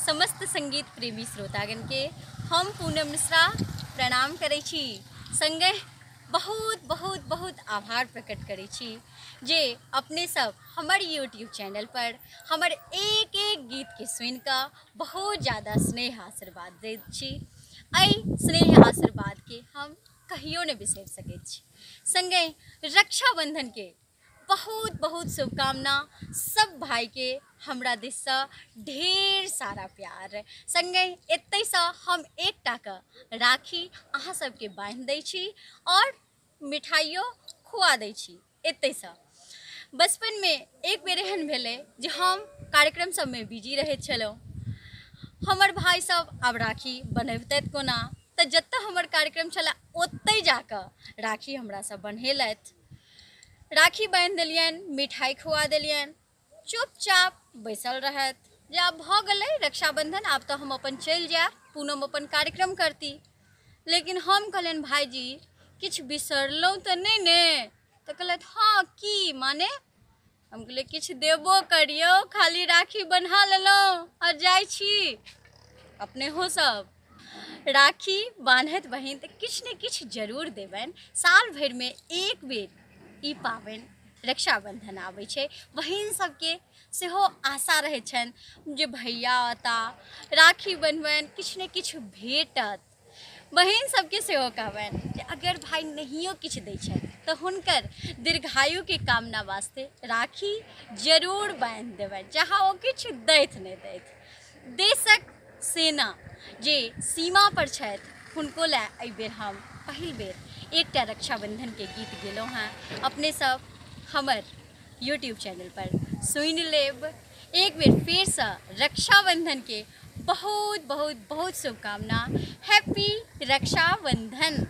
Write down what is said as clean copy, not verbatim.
समस्त संगीत प्रेमी श्रोतागण के हम पूनम मिश्रा प्रणाम करै छी। संगहि बहुत बहुत बहुत आभार प्रकट करै छी जे अपने सब हमर यूट्यूब चैनल पर हमर एक एक गीत के सुनि कऽ बहुत ज़्यादा स्नेह आशीर्वाद दैत छी। एहि स्नेह आशीर्वाद के हम कहियो नहि बिसरि सकैत छी। संगहि रक्षाबंधन के बहुत बहुत शुभकामना सब भाई के हमरा दिससँ ढेर सारा प्यार। संगहि एतहिसँ हम एकटा के राखी अहाँ सबके बान्हि दै छी और मिठाइयो खुआ दै छी एतहिसँ। बचपनमे एक बेर एहन भेलै जे हम कार्यक्रम सबमे बिजी रहैत छलहुँ, हमर भाई सब आब राखी बनबितथि कोना, तऽ जतऽ हमर कार्यक्रम छलै ओतहि जाकऽ राखी हमरा सब बन्हेलथि। राखी बान्हि देलियनि, मिठाई खुआ देलियनि, चुपचाप बैसल रहथि जे आब भऽ गेलै रक्षाबंधन, आब तऽ हम अपन चलि जायब, पूनम अपन कार्यक्रम करती। लेकिन हम कहलियनि भाईजी किछु बिसरलहुँ तऽ नहि ने? तऽ कहलथि हँ की माने? हम कहलियै किछु देबो करियौ, खाली राखी बन्हा लेलहुँ आ जाइ छी। अपने हो सब राखी बान्हत बहिन तऽ किछु ने किछु जरूर देबनि। साल भरिमे एक बेर ई पाबनि रक्षाबंधन आबै छै। बहिन सबके सेहो आशा रहै छनि जे भैया औता, राखी बन्हबनि, किछु ने किछु भेटत। बहिन सबके सेहो कहबनि जे अगर भाई नहियो किछु दै छथि तऽ हुनकर दीर्घायुके कामना वास्ते राखी जरूर बान्हि देबनि, चाहे ओ किछु दैथ नहि दैथ। देशक सेना जे सीमा पर छथि हुनको लए एहि बेर हम पहिल बेर एकटा रक्षाबंधन के गीत गेलहुँ हेँ। अपने सब हमर यूट्यूब चैनल पर सुनि लेब। एक बेर फेरसँ रक्षाबंधन के बहुत बहुत बहुत शुभकामना। हैप्पी रक्षाबंधन।